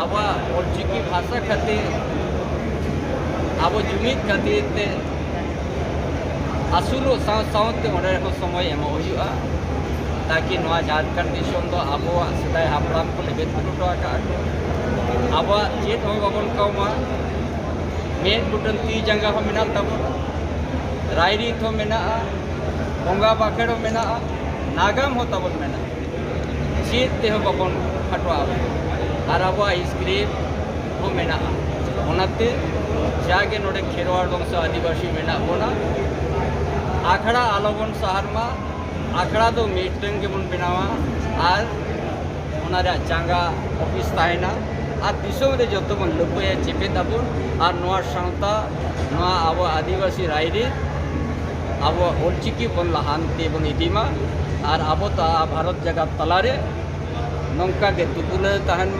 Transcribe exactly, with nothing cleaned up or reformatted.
ᱟᱵᱚᱣᱟᱜ ᱚᱞᱪᱤᱠᱤ ᱵᱷᱟᱥᱟ ᱠᱷᱟᱹᱛᱤᱨ, ᱟᱵᱚ ᱡᱩᱢᱤᱫ ᱠᱷᱟᱹᱛᱤᱨ ᱛᱮ ᱟᱹᱥᱩᱞᱚᱜ ᱥᱟᱶ ᱥᱟᱶᱛᱮ ᱚᱸᱰᱮ ᱦᱚᱸ ᱥᱚᱢᱚᱭ ᱮᱢᱚᱜ ᱦᱩᱭᱩᱜᱼᱟ, ᱛᱟᱠᱤ ᱱᱚᱣᱟ ᱡᱷᱟᱲᱠᱷᱚᱸᱰ ᱫᱤᱥᱚᱢ ᱫᱚ ᱟᱵᱚᱣᱟᱜ ᱥᱮᱫᱟᱭ ᱦᱟᱯᱲᱟᱢ ᱠᱚ ᱞᱮᱵᱮᱫ ᱦᱚᱴᱚ ᱟᱠᱟᱫᱼᱟ ᱠᱚ᱾ ᱟᱵᱚᱣᱟᱜ ᱪᱮᱫ ᱦᱚᱸ ᱵᱟᱵᱚᱱ ᱠᱚᱢᱟ, ᱢᱮᱫ ᱵᱩᱴᱟᱹᱢ ᱛᱤ ᱡᱟᱸᱜᱟ ᱦᱚᱸ ᱢᱮᱱᱟᱜ ᱛᱟᱵᱚᱱᱟ, ᱨᱟᱭᱨᱤᱛ ᱦᱚᱸ ᱢᱮᱱᱟᱜᱼᱟ, ᱵᱚᱸᱜᱟ ᱵᱟᱠᱷᱮᱲ ᱦᱚᱸ ᱢᱮᱱᱟᱜᱼᱟ, ᱱᱟᱜᱟᱢ ᱦᱚᱸ ᱛᱟᱵᱚᱱ ᱢᱮᱱᱟᱜᱼᱟ᱾ ᱪᱮᱫ ᱛᱮᱦᱚᱸ ᱵᱟᱵᱚᱱ ᱠᱷᱟᱴᱚᱜᱼᱟ᱾ ᱟᱨ ᱟᱵᱚᱣᱟᱜ ᱥᱠᱨᱤᱯᱴ ᱦᱚᱸ ᱢᱮᱱᱟᱜᱼᱟ᱾ ᱚᱱᱟᱛᱮ ᱡᱟᱜᱮ ᱱᱚᱰᱮ ᱠᱷᱮᱨᱣᱟᱲ ᱵᱚᱝᱥᱚ ᱟᱹᱫᱤᱵᱟᱹᱥᱤ ᱢᱮᱱᱟᱜ ᱵᱚᱱᱟ, ᱟᱠᱷᱲᱟ ᱟᱞᱚᱵᱚᱱ ᱥᱟᱦᱟᱨ ᱢᱟ᱾ ᱟᱠᱷᱲᱟ ᱫᱚ ᱢᱤᱫᱴᱟᱝ ᱜᱮᱵᱚᱱ ᱵᱮᱱᱟᱣᱟ ᱟᱨ ᱚᱱᱟ ᱨᱮᱭᱟᱜ ᱪᱟᱸᱜᱟ ᱚᱯᱷᱤᱥ ᱛᱟᱦᱮᱱᱟ᱾ ᱟᱨ ᱫᱤᱥᱚᱢ ᱨᱮ ᱡᱚᱛᱚ ᱵᱚᱱ ᱞᱟᱹᱯᱟᱹᱭᱟ, ᱪᱮᱯᱮᱫ ᱟᱵᱚᱱ᱾ ᱟᱨ ᱱᱚᱣᱟ ᱥᱟᱶᱛᱟ, ᱱᱚᱣᱟ ᱟᱵᱚ ᱟᱹᱫᱤᱵᱟᱹᱥᱤ ᱨᱟᱭᱨᱤᱛ, ᱟᱵᱚᱣᱟᱜ ᱚᱞᱪᱤᱠᱤ ᱵᱚᱱ ᱞᱟᱦᱟᱱᱛᱤ ᱵᱚᱱ ᱤᱫᱤ ᱢᱟ᱾ ᱟᱨ ᱟᱵᱚ ᱛᱟ ᱵᱷᱟᱨᱚᱛ ᱡᱟᱠᱟᱛ ᱛᱟᱞᱟᱨᱮ ᱱᱚᱝᱠᱟ ᱜᱮ ᱫᱩᱯᱩᱞᱟᱹᱣ ᱛᱟᱦᱮᱱ